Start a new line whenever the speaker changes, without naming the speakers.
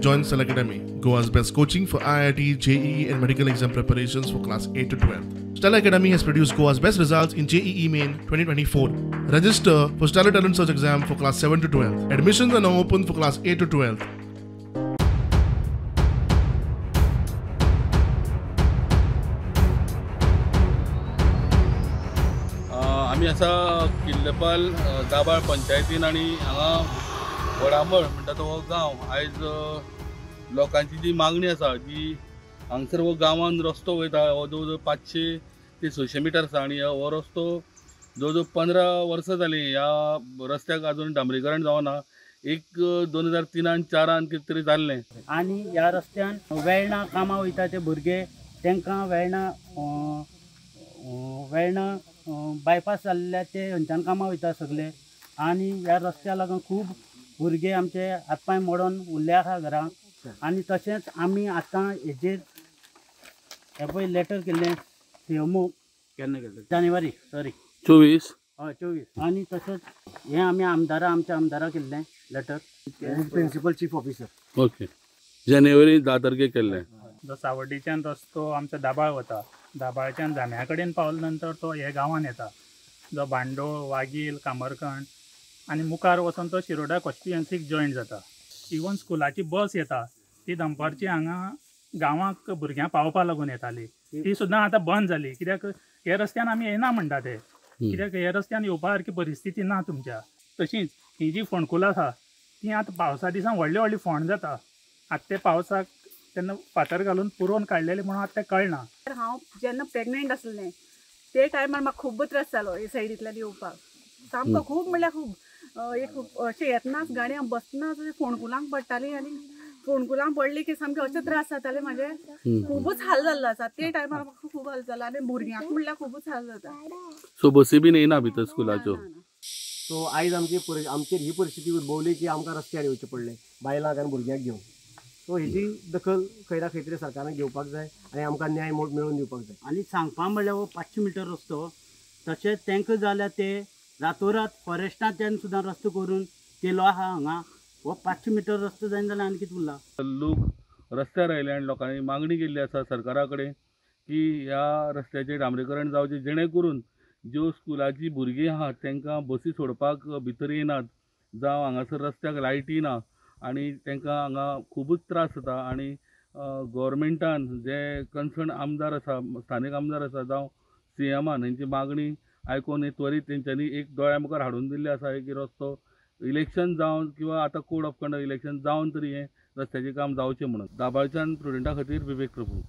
Join Stellar Academy, Goa's best coaching for IIT, JEE and medical exam preparations for class 8 to 12. Stellar Academy has produced Goa's best results in JEE Main 2024. Register for Stellar Talent Search exam for class 7 to 12. Admissions are now open for class 8 to 12.
आमी आसा किल्लपाल दाबाळ पंचायतीन आनी हांगा वडामळ म्हणटा तो हो गांव. आयज लोकांची जी मागणी आसा जी हांगसर हो गांवान रस्तो वयता हो जवळ जवळ 500 ते 600 मिटर आसा आनी हो रस्तो जवळ जवळ 15 वर्सां जालीं ह्या रस्त्याक अजून डांबरीकरण जावना. एक 2003 4 कितें तरी जाल्लें.
आनी ह्या रस्त्यान वेर्णा कामां वयता ते भुरगे तांकां वेर्णा वेर्णा बायपास जाल्ल्या ते थंयच्यान कामां वयता सगळे. आनी ह्या रस्त्या लागून खूब भुरगे आमचे हात पांय मोडून उरले आसा घरां. आनी तशेंच आमी आतां हेजेर हे पळय लेटर केल्लें सीएमओ
केन्ना केल्लें?
जानेवारी सॉरी
24.
हय 24. आनी तशेंच हें आमी आमदारा आमच्या आमदारा केल्लें letter,
principal chief officer.
Okay, जानेवारी 10 तारखेक केल्लें.
जो सावर्डेच्यान रस्तो आमचो दाबाळ वता, दाबाळच्यान जाम्या कडेन पावले नंतर तो हे गांवान येता, जो भांडोळ, वागील, कामरखंड आनी मुखार वचून तो शिरोडा कॉन्स्टिट्युएन्सीक जॉयन जाता. इवन स्कुलाची बस येता ती दनपारची हांगा गांवाक भुरग्यांक पावपा लागून येताली, ती सुद्दां आतां बंद जाली. कित्याक हे रस्त्यान आमी येना म्हणटा ते, कित्याक हे रस्त्यान येवपा सारकी परिस्थिती ना तुमच्या. तशीच ही जी फोंडकुलां आसा ती आतां पावसा दिसान व्हडली व्हडली फोंड जाता. आतां ते पावसाक तेन्ना फातर घालून पुरोवन काडलेले म्हणून आतां तें कळना.
हांव जेन्ना प्रेग्नेंट आसलें ते टायमार म्हाका खूब त्रास जालो हे सायडींतल्यान येवपाक, सामको खूब म्हणल्यार खूब. एक अशें येतनाच गाडयां बसनाच फोंडकुलांक पडटाली आनी फोंडकुलांक पडली की सामके अशे त्रास जाताले म्हाजे, खुबूच हाल जाल्लो आसा ते टायमार म्हाका खूब हाल जाला आनी भुरग्यांक म्हणल्यार खुबूच हाल जाता.
सो बसी बीन येना भितर स्कुलाच्यो.
सो आयज आमची आमचेर ही परिस्थिती उद्भवली की आमकां रस्त्यार येवचें पडलें बायलांक आनी भुरग्यांक घेवन. सो हेजी दखल खंय ना खंय तरी सरकारान घेवपाक जाय आनी आमकां न्याय मेळोवन दिवपाक जाय.
आनी सांगपा म्हणल्यार हो 500 मिटर रस्तो, तशेंच तांकां जाल्यार ते रातोरात फॉरेस्टांतल्यान सुद्दां रस्तो करून केलो आहा हांगा. हो 500 मिटर रस्तो जायना जाल्यार आनी कितें उरला.
लोक रस्त्यार आयले आनी लोकांनी मागणी केल्ली आसा सरकारा कडेन की ह्या रस्त्याचें डांबरीकरण जावचें, जेणे करून ज्यो स्कुलाची भुरगीं आहात तांकां बसी सोडपाक भितर येनात, जावं हांगासर रस्त्याक लायटी ना आनी तांकां हांगा खुबूच त्रास जाता. आनी गव्हर्मेंटान जे कन्सर्न आमदार आसा, स्थानीक आमदार आसा, जावं सीएमान हेंची मागणी आयकून हे त्वरीत तेंच्यांनी एक दोळ्या मुखार हाडून दिल्लें आसा की रस्तो इलेक्शन जावन किंवा आतां कोड ऑफ कंडक्ट इलेक्शन जावन तरी हें रस्त्याचें काम जावचें म्हणून. दाबाळच्यान प्रुडंटा खातीर विवेक प्रभू.